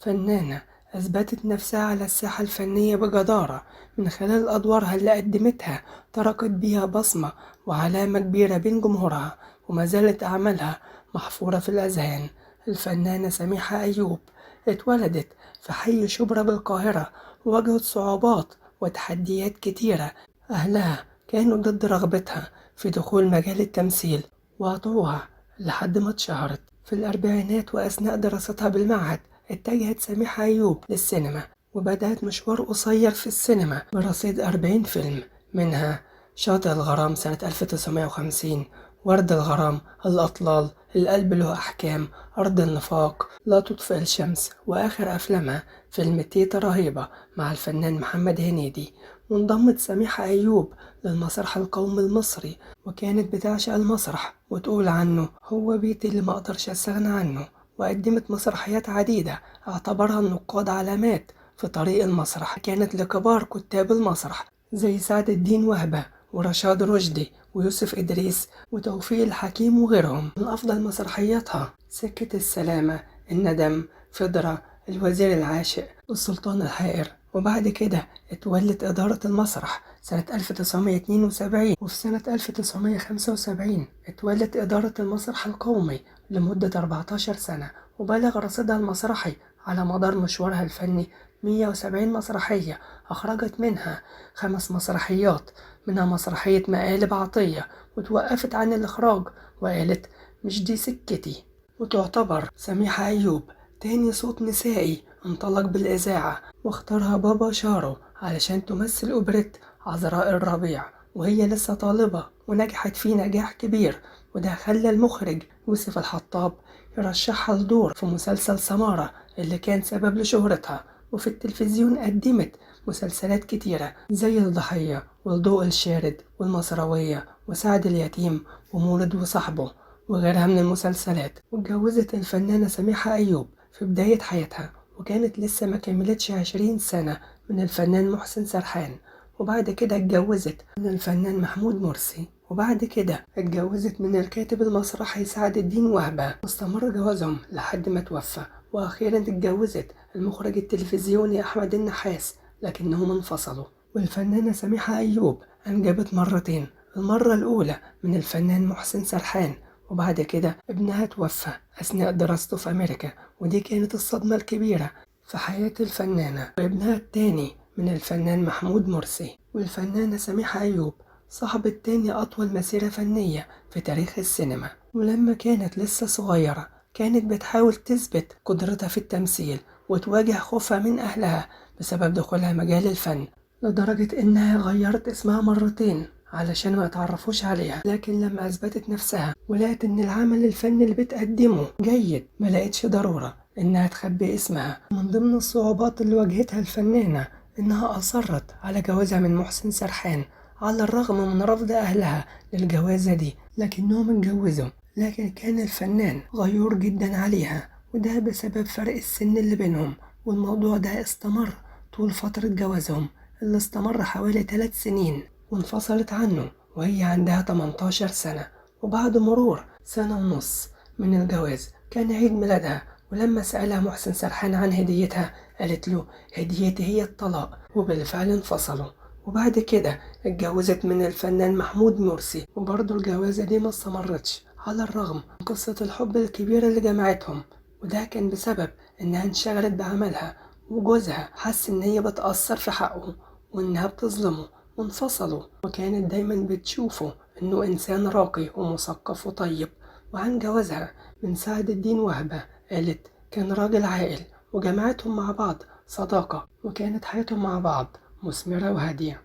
فنانة أثبتت نفسها على الساحة الفنية بجدارة من خلال أدوارها اللي قدمتها، تركت بيها بصمة وعلامة كبيرة بين جمهورها، وما زالت أعمالها محفورة في الأذهان. الفنانة سميحة أيوب اتولدت في حي شبرا بالقاهرة، وواجهت صعوبات وتحديات كتيرة. أهلها كانوا ضد رغبتها في دخول مجال التمثيل وقطعوها لحد ما اتشهرت. في الأربعينات وأثناء دراستها بالمعهد اتجهت سميحة أيوب للسينما، وبدأت مشوار قصير في السينما برصيد 40 فيلم، منها شاطئ الغرام سنة 1950، ورد الغرام، الأطلال، القلب له أحكام، أرض النفاق، لا تطفئ الشمس، وآخر أفلامها فيلم تيتا رهيبة مع الفنان محمد هنيدي. وانضمت سميحة أيوب للمسرح القومي المصري، وكانت بتعشق المسرح وتقول عنه هو بيتي اللي ما أقدرش أستغنى عنه، وقدمت مسرحيات عديدة اعتبرها النقاد علامات في طريق المسرح، كانت لكبار كتاب المسرح زي سعد الدين وهبة ورشاد رشدي ويوسف إدريس وتوفيق الحكيم وغيرهم. من أفضل مسرحياتها سكة السلامة، الندم، فدرة، الوزير العاشق، والسلطان الحائر. وبعد كده اتولت إدارة المسرح سنة 1972، وفي سنة 1975 اتولت إدارة المسرح القومي لمدة 14 سنة، وبلغ رصيدها المسرحي على مدار مشوارها الفني 170 مسرحية، أخرجت منها 5 مسرحيات، منها مسرحية مقالب عطية، وتوقفت عن الإخراج وقالت مش دي سكتي. وتعتبر سميحة أيوب تاني صوت نسائي انطلق بالإذاعة، واختارها بابا شارو علشان تمثل أوبريت عذراء الربيع وهي لسه طالبة، ونجحت فيه نجاح كبير، وده خلى المخرج يوسف الحطاب يرشحها لدور في مسلسل سمارة اللي كان سبب لشهرتها. وفي التلفزيون قدمت مسلسلات كتيرة زي الضحية والضوء الشارد والمصراوية وسعد اليتيم ومولد وصاحبه وغيرها من المسلسلات. واتجوزت الفنانة سميحة أيوب في بداية حياتها، وكانت لسه ما كملتش 20 سنة، من الفنان محسن سرحان. وبعد كده اتجوزت من الفنان محمود مرسي، وبعد كده اتجوزت من الكاتب المسرحي سعد الدين وهبة، واستمر جوازهم لحد ما توفى. وأخيرا اتجوزت المخرج التلفزيوني أحمد النحاس، لكنهم انفصلوا. والفنانة سميحة أيوب أنجبت مرتين، المرة الأولى من الفنان محسن سرحان، وبعد كده ابنها توفى أثناء دراسته في أمريكا، ودي كانت الصدمة الكبيرة في حياة الفنانة. وابنها التاني من الفنان محمود مرسي. والفنانة سميحة أيوب صاحبة تاني أطول مسيرة فنية في تاريخ السينما. ولما كانت لسه صغيرة كانت بتحاول تثبت قدرتها في التمثيل وتواجه خوفها من أهلها بسبب دخولها مجال الفن، لدرجة إنها غيرت اسمها مرتين علشان ما يتعرفوش عليها. لكن لما أثبتت نفسها ولقت إن العمل الفني اللي بتقدمه جيد، ما لقتش ضرورة إنها تخبي اسمها. من ضمن الصعوبات اللي واجهتها الفنانة إنها أصرت على جوازها من محسن سرحان على الرغم من رفض أهلها للجوازة دي، لكنهم اتجوزوا. لكن كان الفنان غيور جدا عليها، وده بسبب فرق السن اللي بينهم، والموضوع ده استمر طول فترة جوازهم اللي استمر حوالي 3 سنين، وانفصلت عنه وهي عندها 18 سنة. وبعد مرور 1.5 سنة من الجواز كان عيد ميلادها، ولما سألها محسن سرحان عن هديتها قالت له هديتي هي الطلاق، وبالفعل انفصلوا. وبعد كده اتجوزت من الفنان محمود مرسي، وبرضه الجوازة دي ما استمرتش على الرغم من قصة الحب الكبيرة اللي جمعتهم، وده كان بسبب إنها انشغلت بعملها وجوزها حس إن هي بتأثر في حقه وإنها بتظلمه، وانفصلوا. وكانت دايما بتشوفه إنه إنسان راقي ومثقف وطيب. وعن جوازها من سعد الدين وهبة قالت كان راجل عاقل، وجمعتهم مع بعض صداقة، وكانت حياتهم مع بعض مثمرة وهادية.